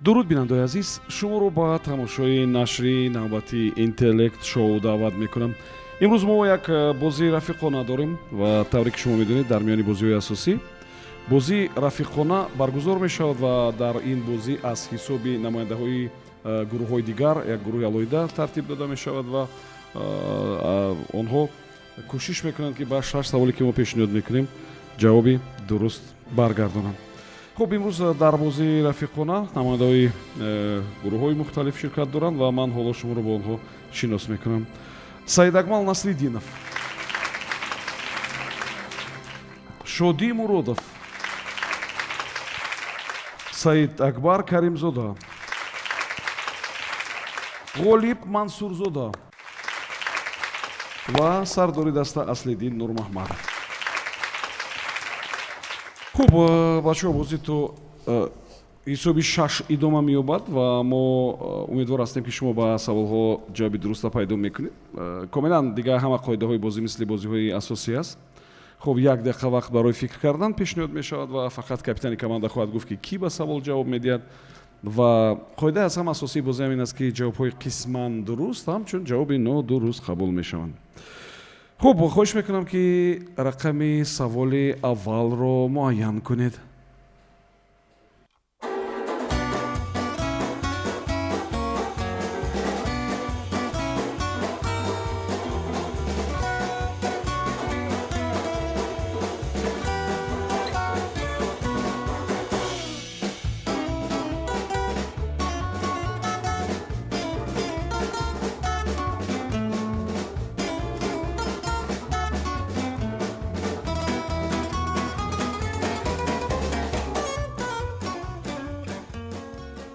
Дуруд, бинандаои азиз, шуморо ба тамошои нашри навбати Интеллект шоу даъват мекунам. Имрӯз мо як бозии рафиқона дорем ва тавре ки шумо медонед, дар миёни бозиҳои асосӣ бозии рафиқона баргузор мешавад ва дар ин бозӣ аз ҳисоби намояндаҳои гурӯҳҳои дигар як гурӯҳи алоҳида тартиб дода мешавад ва онҳо кӯшиш мекунанд, ки ба шаш саволе, ки мо пешниҳод мекунем, ҷавоби дуруст баргардонанд. Хуб, имрӯз дар бозии рафиқона намояндаҳои гурӯҳҳои мухталиф ширкат доранд ва ман ҳоло шуморо бо онҳо шинос мекунам. Саидакмал Насриддинов, Шодӣ Муродов, Саид Акбар Каримзода, Ғолиб Мансурзода ва сардори даста Аслиддин Нурмаҳмадов. Хуб, бачаҳо, бозӣ то ҳисоби шаш идома меёбад ва мо умедвор ҳастем, ки шумо ба саволҳо ҷавоби дуруста пайдо мекунед. Комилан дигар ҳама қоидаҳои бозӣ мисли бозиҳои асосӣ аст. Хуб, як дақиқа вақт барои фикр кардан пешниҳод мешавад ва фақат капитани команда хоҳад гуфт, ки кӣ ба савол ҷавоб медиҳад. Ва қоидаи аз ҳама асосии бозӣ ҳамин аст, ки ҷавобҳои қисман дуруст ҳамчун ҷавоби нодуруст қабул мешаванд. Хуб, хоҳиш мекунам, ки рақами саволи аввалро муайян кунед.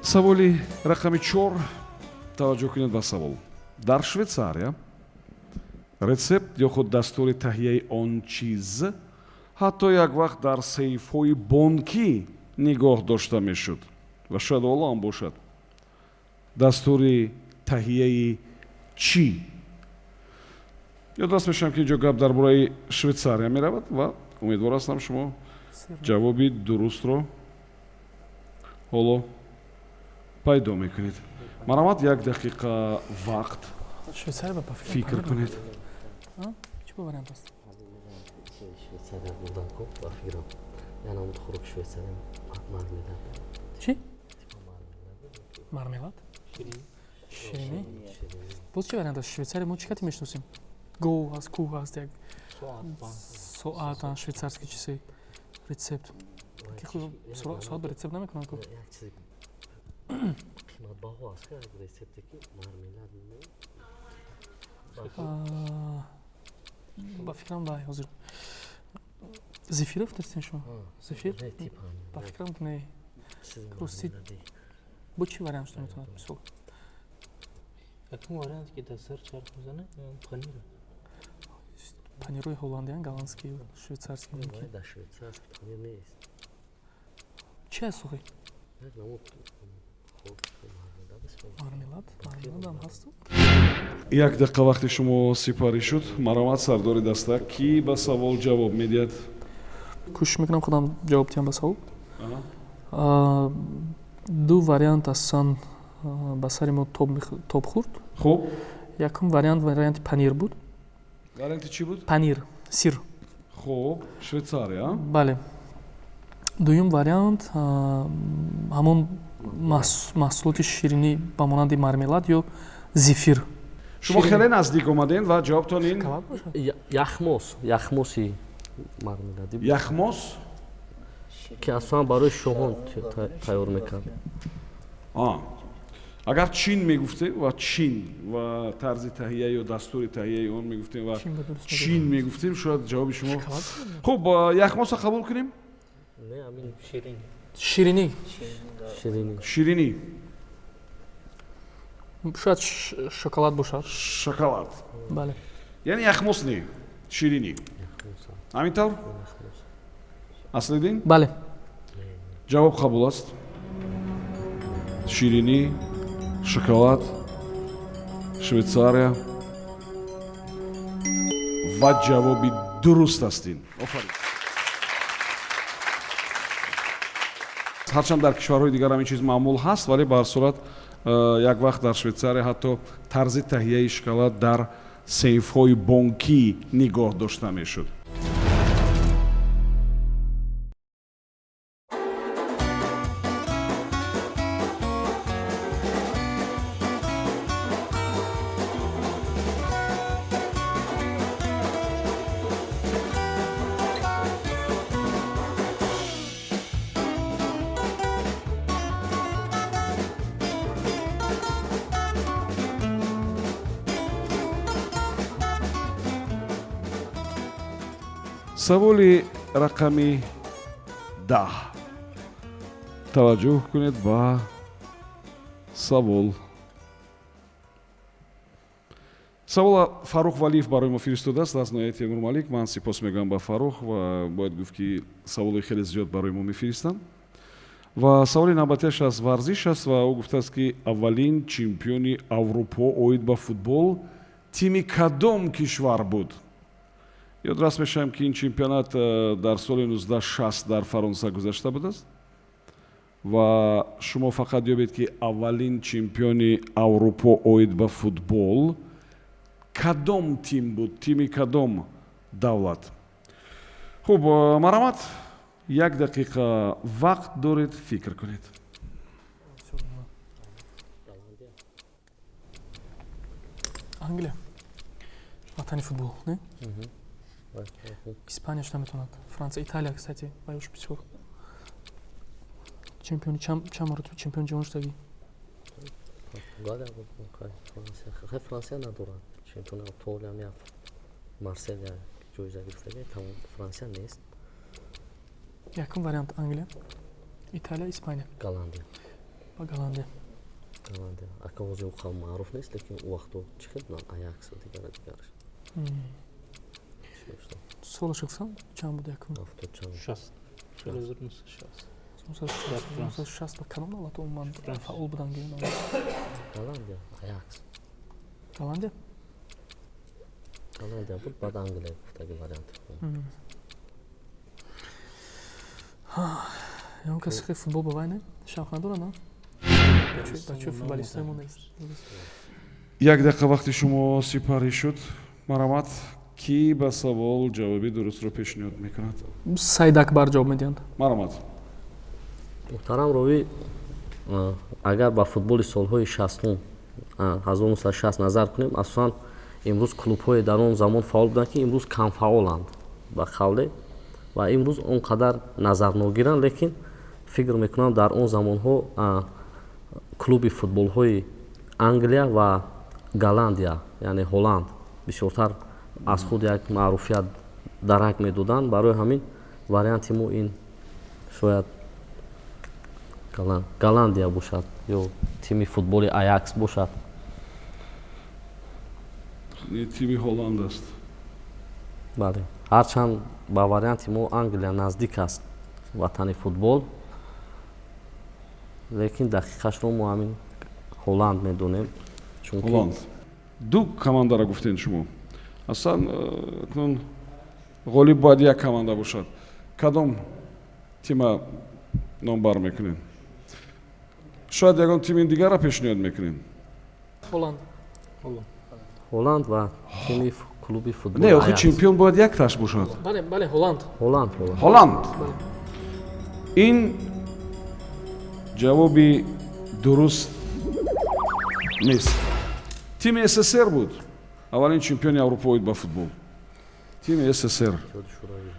Саволи рақами 4. Таваҷҷӯҳ кунед ба савол. Дар Швейтсария рецепт ё худ дастури таҳияи он чиз ҳатто як вақт дар сейфҳои бонкӣ нигоҳ дошта мешуд ва шояд ҳоло ҳам бошад. Дастури таҳияи чӣ? Ёдрас мешавам, ки инҷо гап дар бораи Швейтсария меравад ва умедвор ҳастам, шумо ҷавоби дурустро ҳоло пайдо мекунед. Марҳамат, як дақиқа вақт, Швейцария ба фикрам фикр панир кунед. буд. Чӣ бо вариант аст? Швейцария бурдан ку, ба фикрам, я намуд хӯрок Швейцария, мармелад. Чӣ? Мармелад, ширинӣ. Боз чӣ вариант аст? Швейцария мо чӣ кати мешиносем? Гов ҳаст, кӯҳ ҳаст, як соат, швейцарский чизе, рецепт ки соат ба рецепт намекунанд ку. Як чизи қиматбаҳо аст, як рецепте ки мармелад. Ба фикрам, вай ҳозир зефиров дастем шумо, зефир, ба фикрам, не. Рости, бо чӣ вариант шуда метавонад, мисол? Якум варианте ки дар сар чарх мезанад, панир. Панирҳои ҳолландиян, голландский, швейцарский мумкин. Дар швейцарский панир нест. Чӣ аст охи? Як намуд мармелад аст. Мармелад, мармеладам ҳасту. Як дақиқа вақти шумо сипарӣ шуд. Марҳамат, сардори даста, кӣ ба савол ҷавоб медиҳад? Кӯшиш мекунам худам ҷавоб диҳам ба савол. Ду вариант астан ба сари мо тоб хӯрд. Хуб. Якум вариант варианти панир буд. Варианти чӣ буд? Панир, сир. Хуб, Швейтсария. Бале. Дуюм вариант ҳамон маҳсулоти ширинӣ ба монанди мармелад ё зефир. Шумо хеле наздик омадем ва ҷавобтон ин? Шоколад бошад. Яхмос, яхмоси мармеладӣ. Яхмос. Ки аслан барои шоҳон тайёр мекард. Агар чин мегуфтем ва чин ва тарзи таҳия ё дастури таҳияи он мегуфтем ва Чин ба дуруст. чин мегуфтем, шояд ҷавоби шумо. Шоколад. Хуб, яхмоса қабул кунем? Не, ҳамин. Ширин. Ширинӣ. Ширинӣ. Ширинӣ. Шояд шоколад бошад. Шоколад. Бале. Яъне яхмос не, ширинӣ, ҳамин тавр, Аслиддин? Бале. Ҷавоб қабул аст. Ширинӣ, шоколад, Швейтсария ва ҷавоби дуруст аст ин. Офарин. Ҳарчанд дар кишварҳои дигар ҳамин чиз маъмул ҳаст, вале ба ҳар сурат як вақт дар Швейтсария ҳатто тарзи таҳияи шоколад дар сейфҳои бонкӣ нигоҳ дошта мешуд. Саволи рақами 10. Таваҷҷӯҳ кунед ба савол. Савола Фаррух Валиев барои мо фиристодааст аз ноҳияи Темурмалик. Ман сипос мегӯям ба Фаррух ва бояд гуфт, ки саволои хеле зиёд барои мо мефиристанд. Ва саволи навбатиаш аз варзиш аст ва ӯ гуфтааст, ки аввалин чемпиони Аврупо оид ба футбол тими кадом кишвар буд? Ёдрас мешавем, ки ин чемпионат дар соли 1960 дар Фаронса гузашта будааст ва шумо фақат ёбед, ки аввалин чемпиони Аврупо оид ба футбол кадом тим буд, тими кадом давлат. Хуб, марҳамат, як дақиқа вақт доред, фикр кунед. Англия, ватани футбол, не? Испания шуда метавонад, Франция, Италия. Кстати, вайош бисёр чемпиони, чанд маротиба чемпиони ҷаҳон шудагӣ. Португалия буд, Франсия. Хай, Франсия надорад чемпион, Италия як Марселия ҷоиза гирифтагӣ, тамом, Франсия нест. Якум вариант Англия, Италия, Испания. Голландия. Ба Голландия. Голландия ака ҳозир ӯ қавм маъруф нест, лекин ӯ вақто чӣ хел буданд, Аякс дигара дигараш. Солашо гуфтам, чанд буд якум? Ҳафтод чанд. Шаст, 1960. 1960 ба кадом давлат умуман фаъол буданд? Голландия, Аякс. Голландия. Голландия буд, баъд Англия гуфтаги вариант. Ягон каси хеле футбол ба вай не шавқ надорад, на бачаҳои футболистои мо нест. Як дақиқа вақти шумо сипарӣ шуд. Марҳамат, кӣ ба савол ҷавоби дурустро пешниҳод мекунад? Саид Акбар ҷавоб медиҳанд. Марҳамат. Муҳтарам ровӣ, агар ба футболи солҳои шастум, 1960 назар кунем, асосан имрӯз клубҳое дар он замон фаъол буданд, ки имрӯз камфаъоланд, ба қавле, ва имрӯз он қадар назарногиранд, лекин фикр мекунам, дар он замонҳо клуби футболҳои Англия ва Голландия, яъне Ҳолланд, бисёртар аз худ як маъруфият дарак медоданд. Барои ҳамин варианти мо ин шояд Голландия бошад ё тими футболи Аякс бошад. Тими Ҳолланд аст. Бале, ҳарчанд ба варианти мо Англия наздик аст, ватани футбол, лекин дақиқашро мо ҳамин Ҳолланд медонем, чунки Ҳолланд. Ду командаро гуфтем шумо. Аслан акнун ғолиб бояд як команда бошад. Кадом тима номбар мекунем? Шояд ягон тими дигарро пешниҳод мекунем? Ҳолланд. Ҳолланд ва тими клуби футболи Не, охи Аякс. чемпион бояд якташ бошад. Бале, бале, Ҳолланд. Ҳолланд, Ҳолланд. Ҳолланд. Ин ҷавоби дуруст нест. Тими СССР буд аввалин чемпиони Аврупо оид ба футбол, тими СССР. Иттиҳоди Шӯравӣ.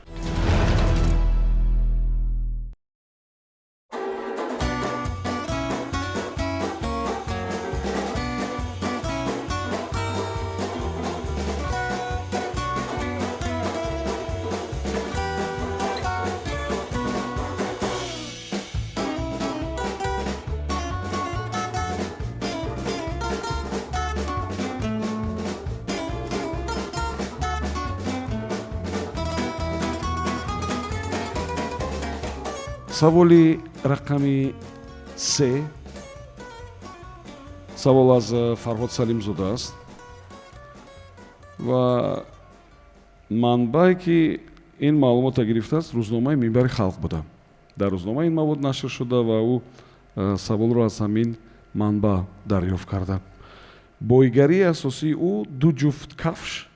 Саволи рақами 3. Савол аз Фарҳод Салимзода аст ва манбае, ки ин маълумота гирифтааст, рӯзномаи Минбари халқ буда. Дар рӯзнома ин мавод нашр шуда ва ӯ саволро аз ҳамин манбаъ дарёфт карда. Бойгарии асосии ӯ ду ҷуфт кафш,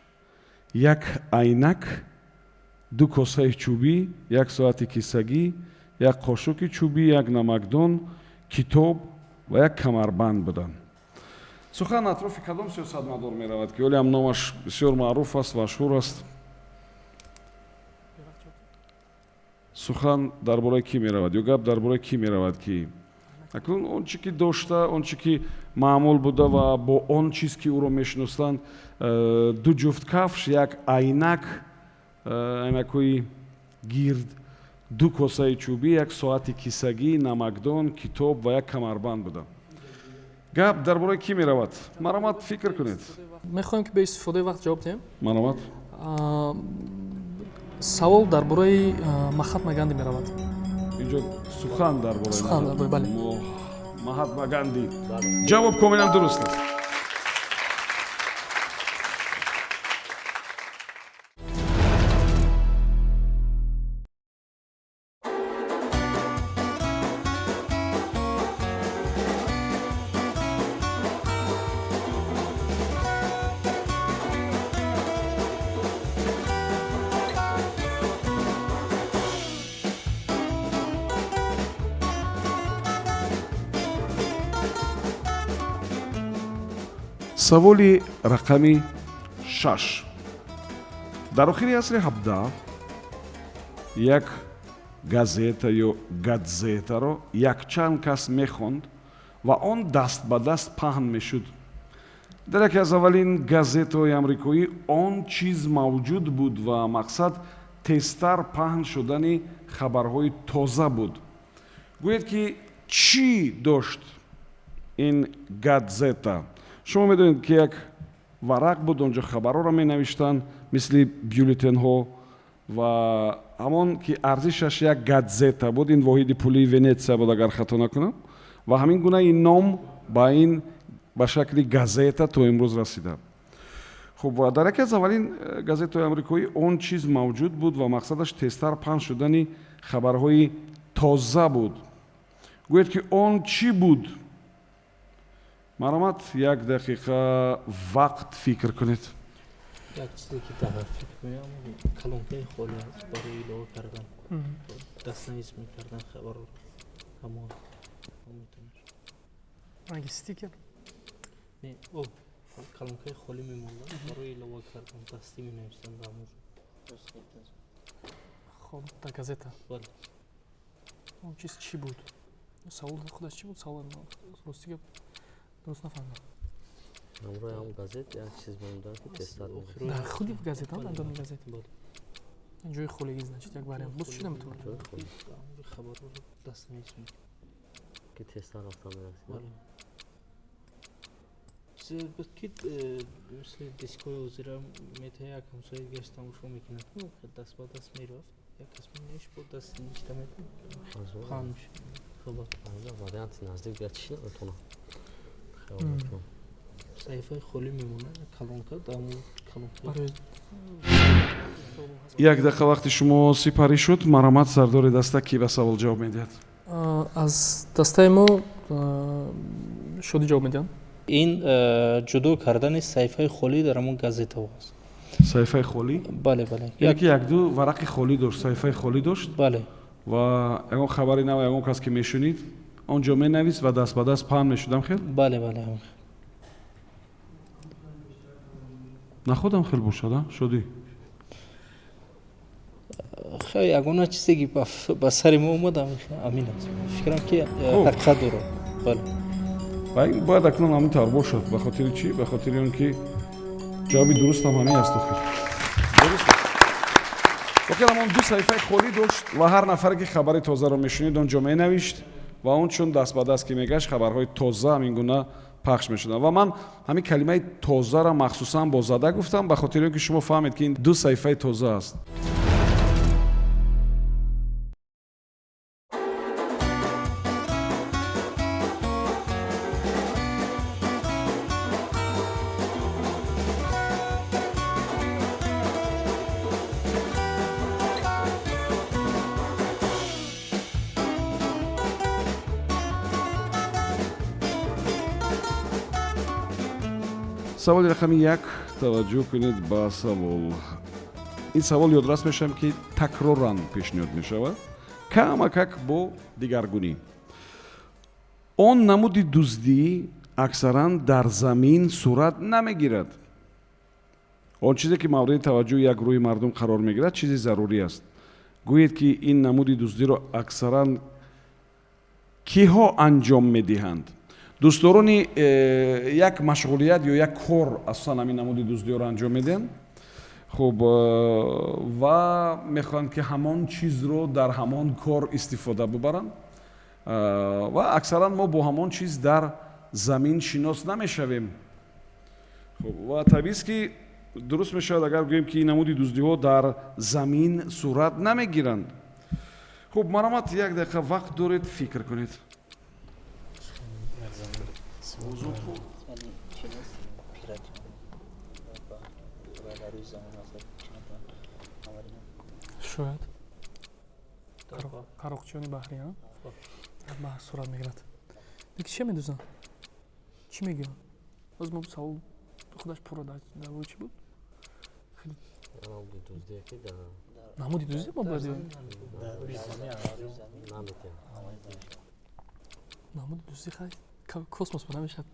як айнак, ду косаи чӯбӣ, як соати кисагӣ, як қошуқи чӯбӣ, як намакдон, китоб ва як камарбанд буданд. Сухан атрофи кадом сиёсатмадор меравад, ки ҳоле ҳам номаш бисёр маъруф аст, машҳур аст? Сухан дар бораи кӣ меравад ё гап дар бораи кӣ меравад, ки акнун он чӣ ки дошта, он чӣ ки маъмул буда ва бо он чиз ки ӯро мешиностанд, ду ҷуфт кафш, як айнак, айнакҳои гирд, ду косаи чӯбӣ, як соати кисагӣ, намакдон, китоб ва як камарбанд буда. Гап дар бораи кӣ меравад? Маромад, фикр кунед. Мехоҳем, ки бе истифодаи вақт ҷавоб диҳем. Маромад. Савол дар бораи Махатма Ганди меравад. Инҷо сухан дар бораи Сухан дар бораи, бале. Махатма Ганди. Ҷавоб комилан дуруст аст. Саволи рақами 6. Дар охири асри 17 як газета ё гадзетаро якчанд кас мехонд ва он даст ба даст паҳн мешуд. Дар яке аз аввалин газетаҳои амрикоӣ он чиз мавҷуд буд ва мақсад тезтар паҳн шудани хабарҳои тоза буд. Гӯед, ки чӣ дошт ин гадзета? Шумо медонед, ки як варақ буд, онҷо хабарҳоро менавиштанд, мисли бюллетенҳо, ва ҳамон ки арзишаш як гадзета буд, ин воҳиди пулии Венетсия буд, агар хато накунам, ва ҳамин гуна ин ном ба ин ба шакли газета то имрӯз расида. Хуб, ва дар яке аз аввалин газетаҳои амрикоӣ он чиз мавҷуд буд ва мақсадаш тезтар паҳн шудани хабарҳои тоза буд. Гӯед, ки он чӣ буд? Маромад, як дақиқа вақт, фикр кунед. Як чизе ки дар фикр меоям, калонкаи холӣ аст, барои илова кардан, дастнавис мекардан хабарро, ҳамон метавонад. Ранги стикер. Не, о калонкаи холӣ мемондан, барои илова кардан дастӣ менависанд дар ҳамон. Хоб, дар газета. Бале. Он чиз чӣ буд? Савол худаш чӣ буд? Савол, рости гап, дуруст нафаҳмидам. Ҳамроҳи ҳам газет як чиз монда, ки тезтар. Дар худи газета, дар доми газета. Бале. Ҷои холигӣ, значит, як вариант боз чӣ наметавонад? Ҷои холӣ. Хабарҳоро дастнавис мекард. Ки тезтар рафта мерасид. Бале, чизе буд, ки мисли дискҳои ҳозира метаҳ, як ҳамсоя гашт тамошо мекунад, даст ба даст мерафт, як кас менавишт, бо даст ништа мекунад, паҳн мешуд хабар. Варианти наздик я чӣ наметавонам, хаёл мекунам. Саҳифаи холӣ мемонад, калонка, дар ҳамон калонка. Барои Як дақиқа вақти шумо сипарӣ шуд. Марамат, сардори даста кӣ ба савол ҷавоб медиҳад? Аз дастаи мо Шодӣ ҷавоб медиҳанд. Ин ҷудо кардани саҳифаи холӣ дар ҳамон газетаҳо аст. Саҳифаи холӣ? Бале. Яъне ки якду варақи холӣ дошт, саҳифаи холӣ дошт. Бале. Ва ягон хабари нав ягон кас ки мешунид, он ҷо менавист ва даст ба даст паҳн мешудам хел? Бале, ҳамон. Находам хел бошад, а, Шодӣ? Хеле ягона чизе ки ба сари мо омад, ҳамин аст. Фикрам, ки ҳақиқат дорад, бале. Ва ин бояд акнун ҳамин тавр бошад. Ба хотири чӣ? Ба хотири он ки ҷавоби дурустам ҳамин аст. Охир дуруст аст. Воқеан ҳамон ду саҳифаи холӣ дошт ва ҳар нафаре ки хабари тозаро мешунид, он ҷо менавишт ва он чун даст ба даст ки мегашт, хабарҳои тоза ҳамин гуна пахш мешуданд. Ва ман ҳамин калимаи тозаро махсусан бо зада гуфтам, ба хотири он ки шумо фаҳмед, ки ин ду саҳифаи тоза аст. Саволи рақами 1. Таваҷҷӯҳ кунед ба савол. Ин савол ёдрас мешавам, ки такроран пешниҳод мешавад, камакак бо дигаргунӣ. Он намуди дуздӣ аксаран дар замин сурат намегирад. Он чизе, ки мавриди таваҷҷӯҳи як гурӯҳи мардум қарор мегирад, чизи зарурӣ аст. Гӯед, ки ин намуди дуздиро аксаран киҳо анҷом медиҳанд? Дӯстдорони як машғулият ё як кор асосан ҳамин намуди дуздиҳоро анҷом медиҳанд. Хуб, ва мехоҳанд, ки ҳамон чизро дар ҳамон кор истифода бубаранд, ва аксаран мо бо ҳамон чиз дар замин шинос намешавем. Хуб, ва табиист, ки дуруст мешавад, агар гӯем, ки ин намуди дуздиҳо дар замин сурат намегиранд. Хуб, марҳамат, як дақиқа вақт доред, фикр кунед. Яъне чи нест, пират ва дар рӯи замин аст, чи метавон аввалин? Шояд қароқчиёни баҳрӣ, а, дар баҳр сурат мегирад. Лекин чия медузанд, чӣ мегӯянд? Боз мо савол худаш пурра дар бораи чӣ буд? Намуди дуздие ки дар Намуди дуздӣ мо бояд Дар рӯи замин наметиҳанд. Намуди дуздӣ, хай, космос ба намешавад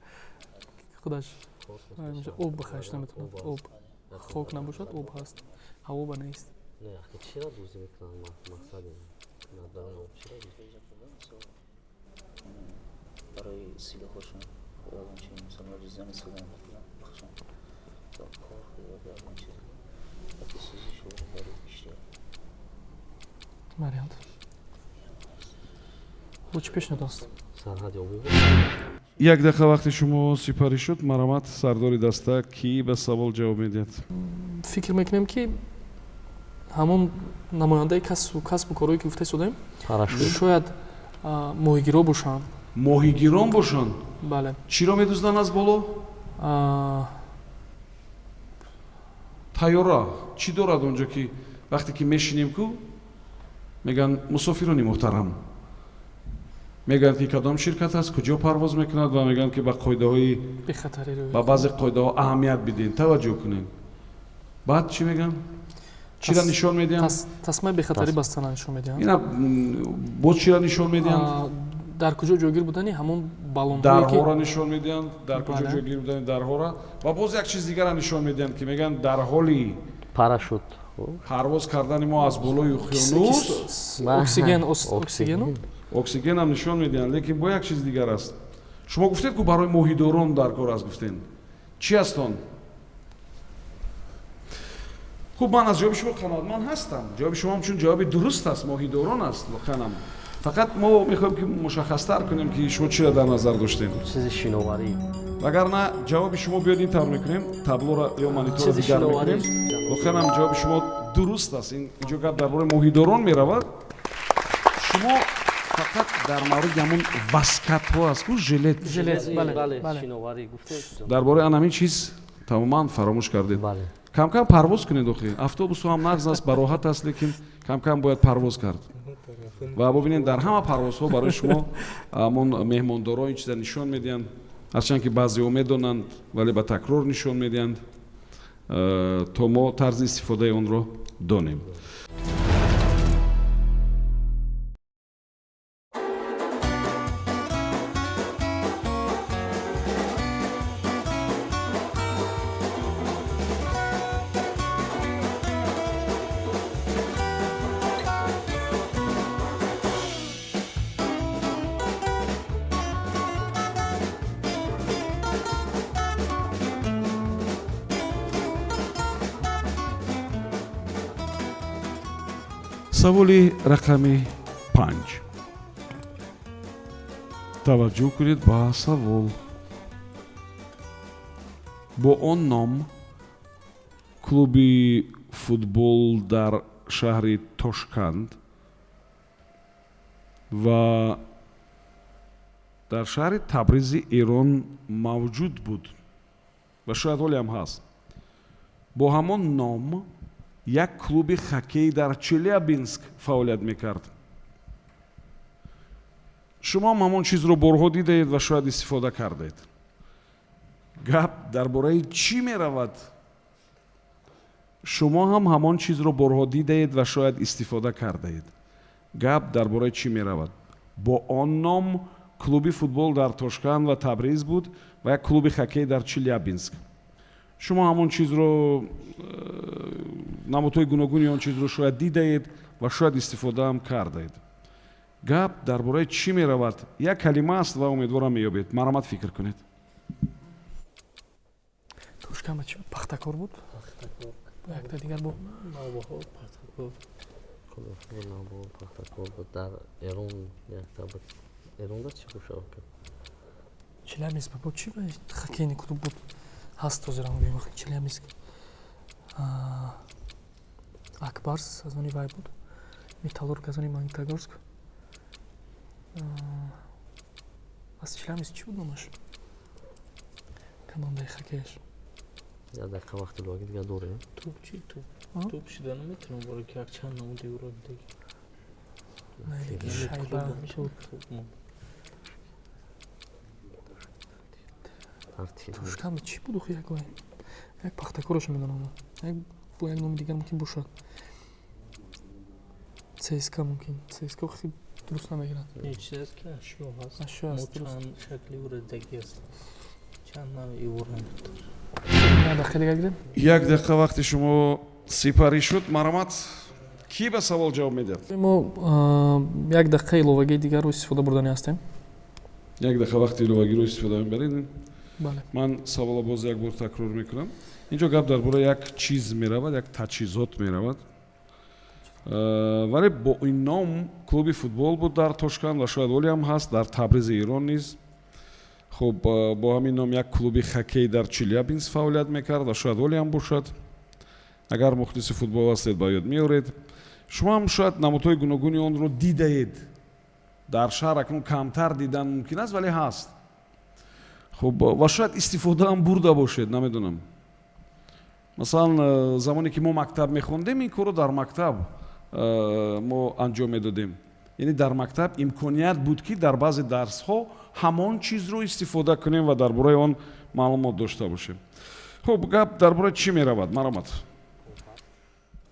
худаш. Космос Ай, мешавад. Об бихайш наметавонад. Об Об аст. хок набошад, об ҳаст, ҳаво ба нест. Не, ахи, чира дуздӣ мекунанд? Мақсади дар об чира дуздӣ? Барои силоҳошон, ягон чи, мисол, дуздани силоҳ бахшон ё кор ё ягон чиз яки сӯзишу барои киштиҳо. Вариант бо чӣ пешниҳод аст? Сарҳади обӣ. Як дақиқа вақти шумо сипарӣ шуд. Марҳамат, сардори даста, кӣ ба савол ҷавоб медиҳад? Фикр мекунем, ки ҳамон намояндаи касбу корҳое, ки гуфта истодаем, Парашют. шояд моҳигиро бошанд. Моҳигирон бошанд? Бале. Чиро медузданд аз боло? А, Тайёра чӣ дорад онҷо, ки вақте ки мешинем ку, мегӯянд: «Мусофирони муҳтарам», мегӯянд, ки кадом ширкат аст, куҷо парвоз мекунад, ва мегӯянд, ки ба қоидаҳои бехатариро ба баъзе қоидаҳо аҳамият бидиҳем, таваҷҷӯҳ кунем. Баъд чӣ мегӯянд, чира нишон медиҳанд? Тасмаи бехатарӣ бастана нишон медиҳанд. Ина боз чира нишон медиҳанд? Дар куҷо ҷойгир будани ҳамон баллонҳое, ки Дарҳоро нишон медиҳанд, дар куҷо ҷойгир будани дарҳора, ва боз як чиз дигара нишон медиҳанд, ки мегӯянд, дар ҳоли Парашют. парвоз кардани мо аз болои уқёнус оксиген, оксигену Оксигенам нишон медиҳанд, лекин бо як чиз дигар аст. Шумо гуфтед, ку барои моҳидорон дар кор аст, гуфтен. Чӣ аст он? Хуб, ман аз ҷавоби шумо қаноатманд ҳастам. Ҷавоби шумо ҳамчун ҷавоби дуруст аст, моҳидорон аст воқеанам. Фақат мо мехоҳем, ки мушаххастар кунем, ки шумо чиро дар назар доштем. Чизи шиноварӣ. Вагарна ҷавоби шумо биёд, ин тавр мекунем, таблоро ё мониторро Чизи дигар шиноварӣ. мекунем. Воқеан ҳам ҷавоби шумо дуруст аст. Ин инҷо гап дар бораи моҳидорон меравад. Шумо фақат дар мавриди ҳамон васкатҳо аст ку, жилет. Жилет, бале. Бале. Бале. Шиноварӣ гуфтед. Дар бораи ан ҳамин чиз тамоман фаромӯш кардед. Бале. Камкам парвоз кунед охи. Автобусҳо ҳам нағз аст, бароҳат аст, лекин камкам бояд парвоз кард. Ва бубинед, дар ҳама парвозҳо барои шумо ҳамон меҳмондоро ин чиза нишон медиҳанд, ҳарчанд ки баъзеҳо медонанд, вале ба такрор нишон медиҳанд, то мо тарзи истифодаи онро донем. Саволи рақами 5. Таваҷҷӯҳ кунед ба савол. Бо он ном клуби футбол дар шаҳри Тошканд ва дар шаҳри Табризи Эрон мавҷуд буд ва шояд ҳоле ҳам ҳаст. Бо ҳамон ном як клуби хоккей дар Челябинск фаъолият мекард. Шумоам ҳамон чизро борҳо дидаед ва шояд истифода кардед. Гап дар бораи чӣ меравад? Шумо ҳам ҳамон чизро борҳо дидаед ва шояд истифода кардаед. Гап дар бораи чӣ меравад? Бо он ном клуби футбол дар Тошканд ва Табриз буд ва як клуби хоккей дар Челябинск. Шумо ҳамон чизро, намудҳои гуногуни он чизро шояд дидаед ва шояд истифодаам кардаед. Гап дар бораи чӣ меравад? Як калима аст ва умедворам, меёбед. Марҳамат, фикр кунед. Тошканда чӣ буд? Пахтакор буд, якта дигар бо. Навбаҳор, Пахтакор. Пахтакор буд, дар Эрон якта буд. Эронда чӣ бошад? Челябинск бо чӣ хоккейный клуб буд, ҳаст ҳозирам гӯем. Челябинск Акбарс аз они вай буд, Металлург аз они Магнитогорск. Аз Челябинск чӣ буд номаш, командаи хоккеяш? Як дақиқа вақти иловагӣ дигар дорем. Туп чӣ? Туп, туп шуда наметавонам, барои ки якчанд намуди ӯро диги. Шайба, туп. Тошканда чӣ буд охи? Як вай, як Пахтакорашо медонам, як бо як номи дигар мумкин бошад. ЦСКА мумкин. ЦСКА охи дуруст намегирад. Не, чиз аст ки ашё ҳаст. Ашё аст. Чанд шакли ӯро дидаги аст, чанд навъи ӯро. Як дақиқа дигар гирем. Як дақиқа вақти шумо сипарӣ шуд. Марҳамат, кӣ ба савол ҷавоб медиҳад? Мо як дақиқа иловагии дигарро истифода бурдани ҳастем. Як дақиқа вақти иловагиро истифода мебаред? Бале. Ман саволро боз як бор такрор мекунам. Инҷо гап дар бораи як чиз меравад, як таҷҳизот меравад, вале бо ин ном клуби футбол буд дар Тошканд ва шояд ҳоле ҳам ҳаст, дар Табризи Эрон низ. Хуб, бо ҳамин ном як клуби хоккей дар Челябинск фаъолият мекард ва шояд ҳоле ҳам бошад. Агар мухлиси футбол ҳастед, ба ёд меоред. Шумо ҳам шояд намудҳои гуногуни онро дидаед. Дар шаҳр акнун камтар дидан мумкин аст, вале ҳаст. Хуб, ва шояд истифодаам бурда бошед, намедонам. Масалан, замоне ки мо мактаб мехондем, ин корро дар мактаб мо анҷом медодем. Яъне дар мактаб имконият буд, ки дар баъзе дарсҳо ҳамон чизро истифода кунем ва дар бораи он маълумот дошта бошем. Хуб, гап дар бораи чӣ меравад? Марҳамат.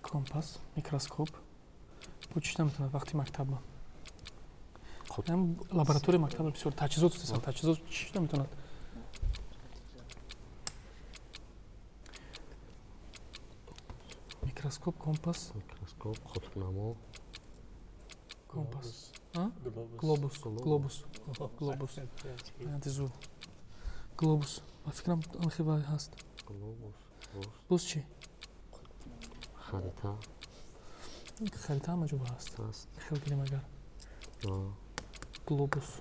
Компас, микроскоп бо чӣ наметавонад вақти мактаба? Лаборатория мактаба бисёр таҷҳизот устесан, таҷҳизот чӣ наметавонад? Микроскоп, компас. Микроскоп, қутбнамо. Компас, глобус, глобус, глобус, варианти зуд глобус. Ба фикрам, анхи вай ҳаст. Боз чӣ? Харита. Харита ҳама ҷо ҳаст. Хел гирем агар глобус.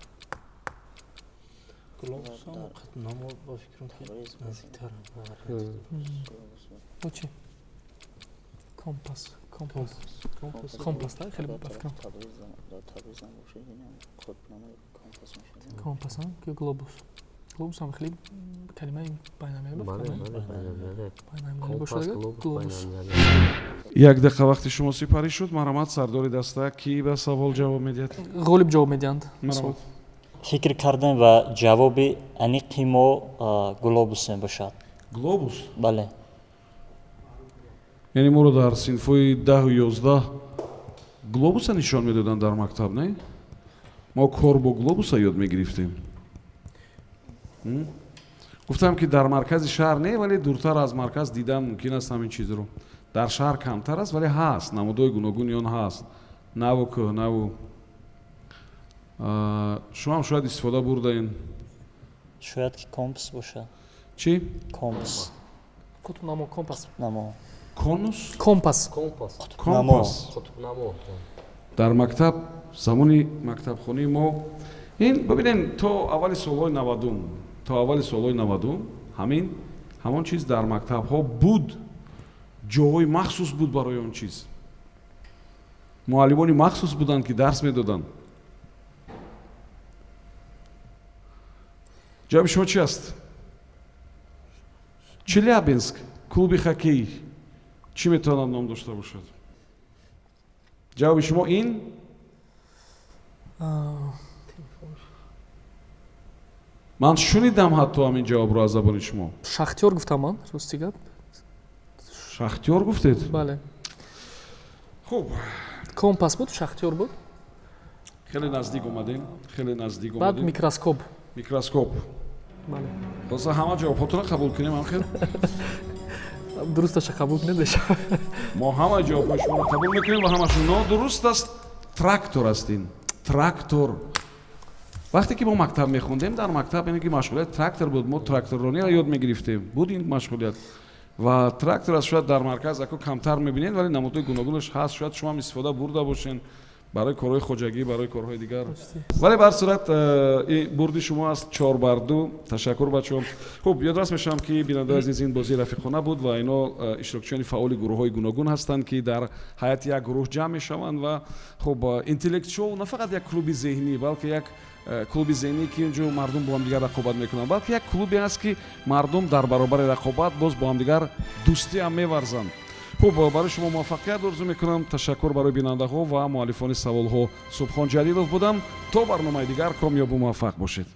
Глобус қутбнамо, ба фикрам, ки наздиктар. Бо чӣ? Компас, компас, компас, да, хеле ба фикрам компас ё глобус. Глобус ҳам хеле калимаи байналмилалӣ бошад, глобус. Як дақиқа вақти шумо сипарӣ шуд. Марҳамат, сардори даста, кӣ ба савол ҷавоб медиҳад? Ғолиб ҷавоб медиҳанд. Марҳамат. Фикр кардем ва ҷавоби аниқи мо глобус мебошад. Глобус? Бале. Яъне моро дар синфҳои 10-у 11 глобуса нишон медоданд дар мактаб, не? Мо кор бо глобуса ёд мегирифтем. Гуфтам, ки дар маркази шаҳр не, вале дуртар аз марказ дидан мумкин аст ҳамин чизро. Дар шаҳр камтар аст, вале ҳаст, намудҳои гуногуни он ҳаст, наву кӯҳнаву. Шумо ҳам шояд истифода бурдаен. Шояд ки компас бошад. Чӣ? Компас. Қутбнамо, компас. Намо. Конус? Компас. Компас. Дар мактаб, замони мактабхонии мо ин, бибинем, то аввали солҳои 90-ум, то аввали солҳои 90-ум ҳамин ҳамон чиз дар мактабҳо буд. Ҷоҳои махсус буд барои он чиз, муаллимони махсус буданд, ки дарс медоданд. Ҷавоби шумо чи аст? Челябинск, клуби хоккей чӣ метавонад ном дошта бошад? Ҷавоби шумо ин? Ман шунидам ҳатто ҳамин ҷавобро аз забони шумо. Шахтёр гуфтам ман, рости гап. Шахтёр гуфтед? Бале. Хуб. Компас буд, шахтёр буд. Хеле наздик омадем, хеле наздик Баъд омадем. Микроскоп. Микроскоп. Бале. Хоза ҳама ҷавобҳотонро қабул кунем, ҳамхел? Дурусташа қабул кунед, мешавад. Мо ҳама ҷавобҳои шуморо қабул мекунем ва ҳамашон нодуруст аст. Трактор аст ин, трактор. Вақте ки мо мактаб мехондем, дар мактаб ине ки машғулият трактор буд, мо тракторрониро ёд мегирифтем, буд ин машғулият ва трактор аст. Шояд дар марказ ако камтар мебинед, вале намудҳои гуногунаш ҳаст. Шояд шумоам истифода бурда бошен барои корҳои хоҷагӣ, барои корҳои дигар. Вале ба ҳар сурат бурди шумо аст, 4-2. Ташаккур, бачаҳо. Хуб, ёдрас мешавам, ки бинандаи азиз, ин бозии рафиқона буд ва ино иштирокчиёни фаъоли гурӯҳҳои гуногун ҳастанд, ки дар ҳайати як гурӯҳ ҷамъ мешаванд. Ва хуб, Интеллект Шоу на фақат як клуби зеҳнӣ, балки як клуби зеҳнӣ, ки инҷо мардум бо ҳамдигар рақобат мекунанд, балки як клубе аст, ки мардум дар баробари рақобат боз бо ҳамдигар дӯстӣ ҳам меварзанд. Хуб, барои шумо муваффақият орзу мекунам. Ташаккур барои бинандаҳо ва муаллифони саволҳо. Субҳон Ҷалилов будам. То барномаи дигар комёбу муваффақ бошед.